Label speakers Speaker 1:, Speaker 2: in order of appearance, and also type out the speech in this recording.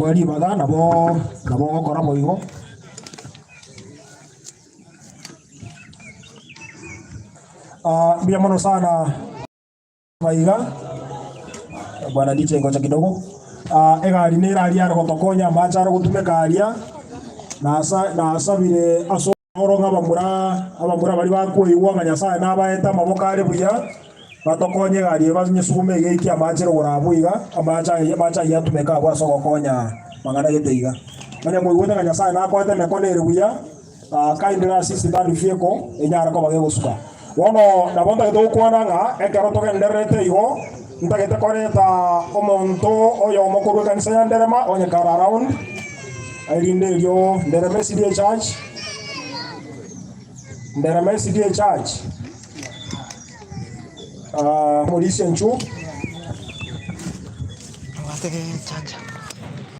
Speaker 1: Koa ribaga nabo nabo ogokora boigo. Ah, mbuya mono sana baiga bwana DJ ngocha kidogo. Ah, egari nere aria are gotokonya amache are gotumeka aria nasa nasabire ase oro ng'a abamura abamura baria bakoigwa ng'a Nyasaye nabaete amaboko are buya. Batokonye egari eye banyesugume iga eikie amache rogoro abwo iga, amache ayio amache ayio atumeke abwo ase ogokonya mang'ana gete iga. Onye koigwete ng'a Nyasaye nakoete emekono ere buya, kindly assist that vehicle enyare koba gegosuka. Bono nabo ntagete gokwana ng'a ekero togendererete igo, ntagete koreta omonto oyomo korwa ekanisa ya Nderema onye kare around, erinde erio Nderema SDA Church, Nderema SDA Church. Morisia inchuo.